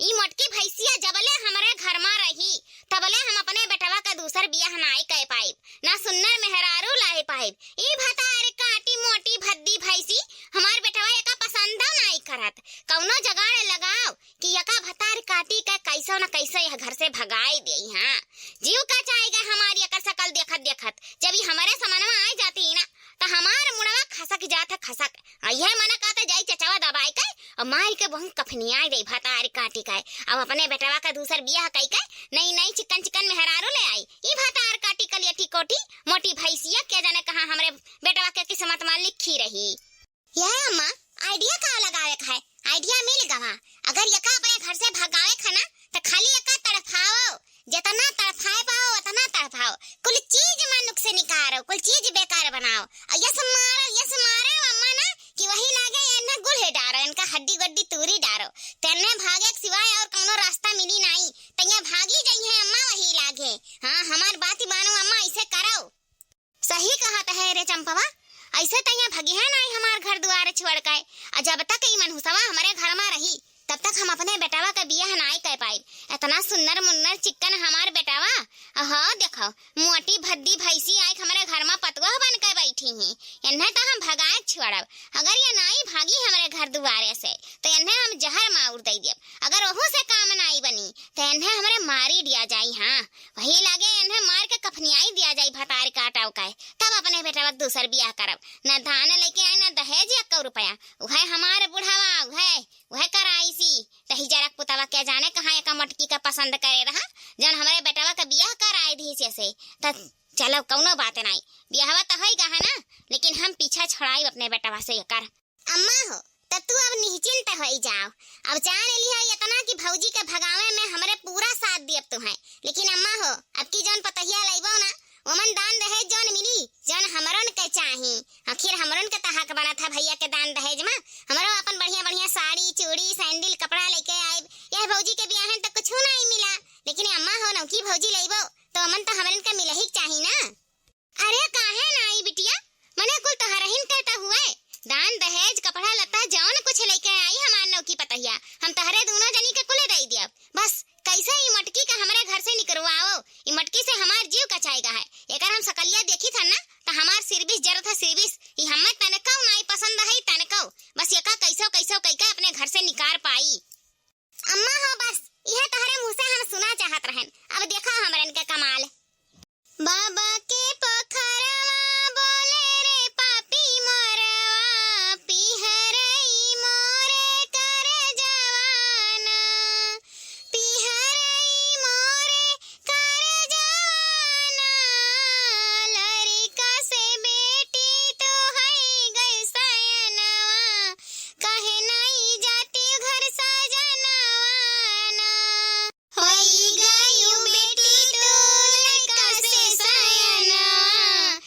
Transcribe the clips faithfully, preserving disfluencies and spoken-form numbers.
ई मोटकी भैंसिया जबले हमरे घर मा रही, तबले हम अपने बेटवा का दूसर बियाह नाई कइ पाइब, ना सुन्नर मेहरारू लाई पाइब। ई भतार काटी मोटी भद्दी भैंसी, हमार बेटवा एका पसंदो नाई करत। कउनो जगाड़ लगाओ कि एका भतार काटी के कइसो न कइसो यह घर से भगाई देई। हाँ, जीव का चाहेगा हमारी एकर सकल देखत देखत। जब ई हमरे समनवा आइ जाती ना, त हमार मुड़वा खसक जात है, खसक। आ यह मना कहता जाई चचवा दबाई के, और मारी के बहुत कफनियाई देई भतार काटी के। अब अपने बेटवा का दूसर बियाह कई के, नई नई चिकन चिकन मेहरारू ले आई। ई भतार काटी कलियठी कोठी, मोटी भैंसिया, के जाने कहाँ हमरे बेटवा के किस्मत मा लिखी रही। यह अम्मा, idea का लगावे का है? Idea मिल गवा। अगर एका अपने घर से भगावे का ना, त खाली एका तड़फाओ, जितना तड़फाए पाओ, उतना तड़फाओ। कुल चीज मा नुक्स निकारो, कुल चीज बेकार बनाओ। और यस मारो, यस मारो अम्मा ना, कि वही लागे एन्हे गुल्हे डारो, इनका हड्डी गुड्डी तूरी डारो। तेन्हे भागे के सिवाय और कउनो रास्ता मिली नाई। तैया भागी जइहे अम्मा वही लागे। हाँ, हमार बात मानो अम्मा, ऐसे करो। सही कहत है रे चंपवा, ऐसे तैया भगिहे नाई हमार घर दुआर छोड़ के। आ जब तक ई मनहुसवा हमरे घर मा रही, तब तक हम अपने बेटवा के बियाह नाई कइ पाइब। इतना सुन्नर मुन्नर चिक्कन हमार बेटवा। अहो देखो, मोटी भद्दी भैंसी आइक हमरे घर मा पतुआ बन के बैठी ही। इन्हें तो हम भगाए छोड़ब। अगर ये नाई भागी हमरे घर दुआरे से, तो इन्हें हम जहर माउर दे देब। अगर ओहू से काम नाई बनी, तो इन्हें हमरे मारी दिया जाई। हाँ, वही लागे इन्हें मार के कफनियाई दिया जाई भतार काटाव का है। तब अपने बेटवा के दूसर बियाह करब। न धान लेके आए, न दहेज एक्को रुपया। उहे हमार बुढ़वा, उहे, उहे कराइसी। तही जरक पुतवा के जाने कहाँ एका मोटकी का पसंद करे रहा, जौन हमरे बेटवा का बियाह कराए दी से, से। त चलो, कउनो बात नाई, बियाहवा त होई गा है ना, लेकिन हम पीछा छोड़ाई अपने बेटवा से एकर। अम्मा हो, त तू अब निश्चिंत होई जाओ। अब जान लिहा इतना कि भौजी के भगावे में हमरे पूरा साथ दियब तू है। लेकिन अम्मा हो, अब की जौन पतहिया लइबो ना, ओमन दान दहेज जौन मिली, जौन हमरन के चाही। आखिर हमरन के त हक बनत है भैया के दान दहेज मा। हमरो अपन बढ़िया बढ़िया साड़ी, चूड़ी, सैंडल, कपड़ा लेके आइब। यह भौजी के बियाहन त कुछ नाई मिला, लेकिन अम्मा हो, नौकी भौजी लइबो, तो ओमन त हमरन के मिलही के चाही ना। अरे काहे नाई बिटिया, मने कुल तहरहिन के त हुए। दान दहेज, कपड़ा लत्ता, जौन कुछ लेके आई हमार नौकी पतहिया, हम तहरे दूनो जनी के कुले दई दियब। बस कैसे ई मटकी का हमरे घर से निकरवाओ, ई मटकी से हमार जीव कचाएगा है। एकर हम सकलिया देखी था ना, त हमार सिरबिस जरत है सिरबिस। ई हमें तनकौ नाई पसंद है, तनकौ। बस एका कैसो कैसो कइके अपने घर से निकार पाई। अम्मा हो बस, इहे तहरे मुँह से हम सुना चाहत रहन। अब देखा हमरन के कमाल। बाबा के पोखरवा बोले रे पापी मोरवा, पिहरई मोरे कर जवाना। पिहरई मोरे कर जवाना, लरिका से बेटी तू हई गई सयनवा, काहे नाई जाती घर सजनवा ना। होई गई बेटी तू लरिका से सयनवा,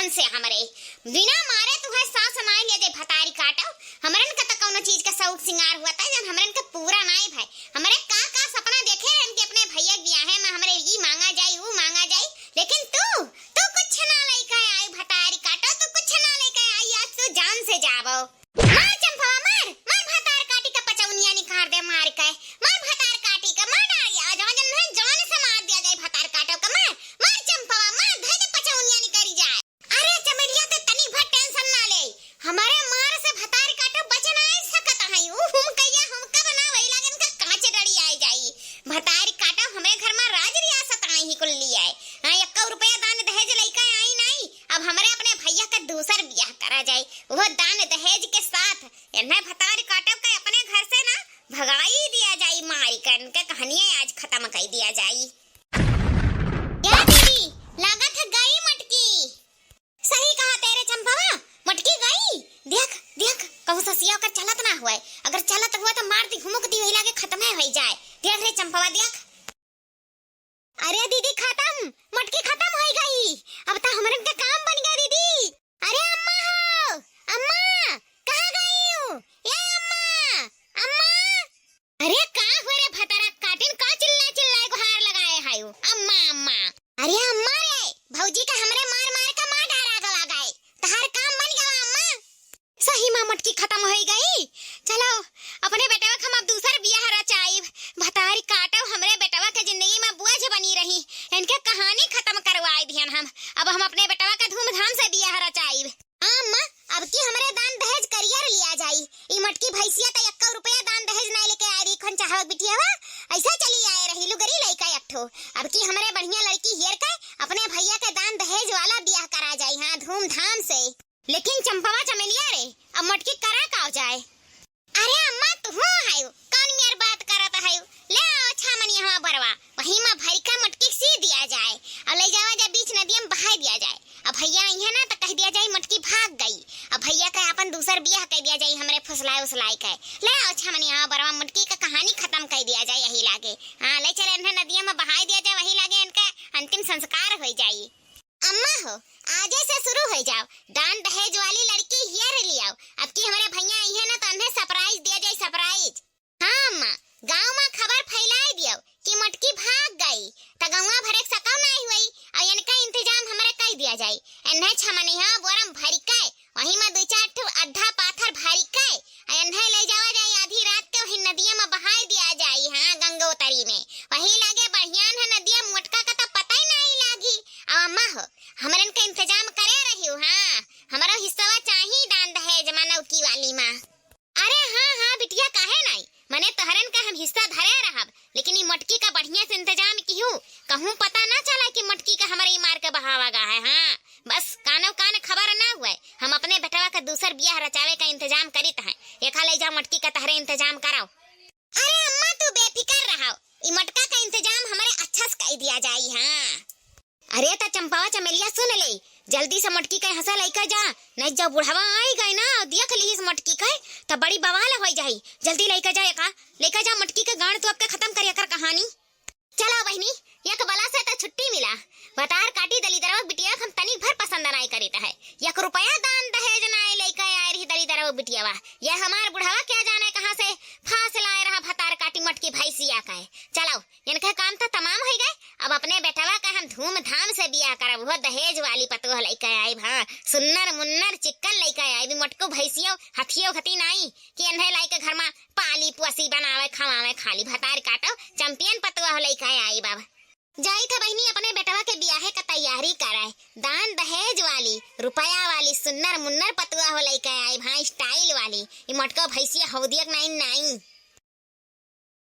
से हमरे बिना मारे तुहैं साँस नाई लिया जाए भतारी काटो। हमरन का त कौनो चीज का शौक सिंगार हुआ था, जौन हमरन का पूरा नाई भए। हमरे का का सपना देखे रहन कि अपने भैया के बियाहे मा हमरे ई माँगा जाई, ऊ माँगा जाई, लेकिन तू, तू कुछ ना लइके आई भतारी काटो, तू कुछ ना लइके आई, आज तू जान से जाबो। मार चंपवा, मार, मार भतार काटी का पचौनिया निकार दे मार के, मार भतार काटी का, मार डारिया, आज, आज नहीं जान से मार दिया जाए भतार काटो का, मार, मार चंपवा, मार, धर दे पचौनिया निकरी जाए। अरे चमेलिया, ते तनी भर tension ना ले, हमरे मार से भतार काटो बच नाई सकत है, ऊ हम कहिया हम कब ना वही लागन का कांच डड़ी आए जाई। भतार काटो हमरे घर मा राज रियासत आई ही कुल्ली आए। हाँ, एक्को रुपया दान दहेज लइके आई नाई, अब हमरे अपने भैया का दूसर बियाह करा जाए, वो दान दहेज के साथ। एन्हे भतार काटो के अपने घर से ना भगाई दिया जाई, मारी के इनके कहानियाँ आज खतम कर दिया जाई। ए दीदी, लागत है गई मटकी। सही कहा तेरे चंपवा, मटकी गई। देख, देख, कहूँ ससिया ओकर चलत ना हुए, अगर चलत हुआ तो मार दी, हुमुक दी, वही लागे खतमे होई जाए। देख रे चंपवा, देख। अरे दीदी, खतम, मटकी खतम होई गई। अब तो हमरन के काम बन गया दीदी। अरे अम्मा हो, अम्मा, कहाँ गई हो? ए अम्मा, अम्मा। अरे का हो रे भतारा काटिन, का चिल्ला चिल्लाए गुहार लगाए हायो? अम्मा, अम्मा। अरे अम्मा रे, भौजी का हमरे मार मार का मार डारा गवा गए। तहार काम बन गवा अम्मा। सही मा मटकी खतम होई गई। चलो, अपने बेटवा के हम अब दूसर बियाह रचाइब। भतारी काटो, हमरे बेटवा के जिंदगी मा बोझ बनी रही। इनके कहानी खतम करवाई दिहन हम। अब हम अपने बेटवा के धूमधाम से बियाह रचाइब। हाँ अम्मा, अब की हमरे दान दहेज करियर लिया जाई। ई मटकी भैंसिया त एक्को रुपया दान दहेज नाई लेके आए रही, कौन चाहवक बिटिया हुआ? ऐसा चली आए रही लुगरी लइका एक ठो। अब की हमरे बढ़िया लड़की हियर के अपने भैया के दान दहेज वाला बियाह करा जाई, हाँ, धूमधाम से। लेकिन चंपवा चमेलिया रे, अब मटकी करा का जाए? अरे अम्मा, तू हूँ हायु, कौन मेर बात करत हायु? ले आओ छामनी हवा बरवा, वही मा भरी का मटकी सी दिया जाए, और ले जावा जा बीच नदिया मा बहाई दिया जाए। अब भैया आई है ना, तो कह दिया जाए मटकी भाग गई। अब भैया का अपन दूसर बियाह कह दिया जाए हमरे फुसलाए उसलाए के। ले आओ छामनी हवा बरवा, मटकी का कहानी खतम कह दिया जाए यही लागे। हाँ, ले चले इन्हें नदिया मा बहाई दिया जाए, वही लागे इनका अंतिम संस्कार हो जाए। अम्मा हो, आजे से शुरू हो जाओ, दान दहेज वाली लड़की हियर लियाओ। अब की हमरे भैया आई है ना, तो उन्हें surprise दिया जाए, surprise। हाँ अम्मा, गाँव मा खबर फैलाई दियो कि मटकी भाग गई, त गौवा भरे के सकव नाई हुई, और इनका इंतजाम हमरे कई दिया जाए। इन्हें छमनिहा बोरम भरी के, वही मा दो चार ठो अद्धा पाथर भरी के, और इन्हें ले जावा जाए आधी रात के, वही नदिया मा बहाई दिया जाए। हाँ, गंगोतरी में, वही लागे बढ़ियान है नदिया, मोटका का तो पता ही नाई लागी। अब अम्मा हो, हमरन का इंतजाम करे रहियो, हाँ, हमरो हिस्सा चाही दान दहेज मा नौकी वाली मा। अरे हाँ, हाँ, बिटिया, काहे नाई? मने तोहरन का हम हिस्सा धरे रहब, लेकिन ई मटकी का बढ़िया से इंतजाम किहू, कहूँ पता ना चला कि मटकी का हमरे ई मार के बहावा गा है। हाँ, बस कानो कान खबर ना हुए, हम अपने बेटवा का दूसर बियाह रचावे का इंतजाम करित हैं। एका ले जा मटकी का तहरे इंतजाम कराओ। अरे अम्मा, तू बेफिकर रहो, ई मटका का इंतजाम हमरे अच्छा से कई दिया जाई। हाँ। अरे त चंपावा चमेलिया सुन ले, जल्दी से मटकी के हंसा लइका जा, नहीं जब बुढ़वा आई गए ना, देख लीस मटकी के, त बड़ी बवाल होई जाई। जल्दी लइका जा एका, लइका जा मटकी के गांड तू अब के खतम कर एकर कहानी। चलो बहिनी, एक बला से त छुट्टी मिला। बतार काटी दलिदरवा बिटिया हम तनिक भर पसंद नाई करित है। एक रुपया दान दहेज नाई लइका आए रही दलिदरवा बिटियावा। ये हमार बुढ़वा क्या जाने कहाँ से फांस लाए रहा भतार काटी मटकी भैंसिया का है। चलो, इनके काम त तमाम होइ गए। अब अपने बेटवा का हम धूमधाम से बियाह करब, वो दहेज वाली पतोह लइके आइब। हाँ, सुन्नर मुन्नर चिक्कन लइके आइब, मोटको भैंसियो हथियो खती नाई कि इन्हें लइके घर मा पाली पोसी बनावे खवावे खाली। भतार काटो, champion पतोह लइके आइब। अब जाई था बहिनी अपने बेटवा के बियाहे का तैयारी करे, दान दहेज वाली, रुपया वाली, सुन्नर मुन्नर पतोह लइके आइब। हाँ, style वाली। ई मोटको भैंसिया हौदियक नाई नाई।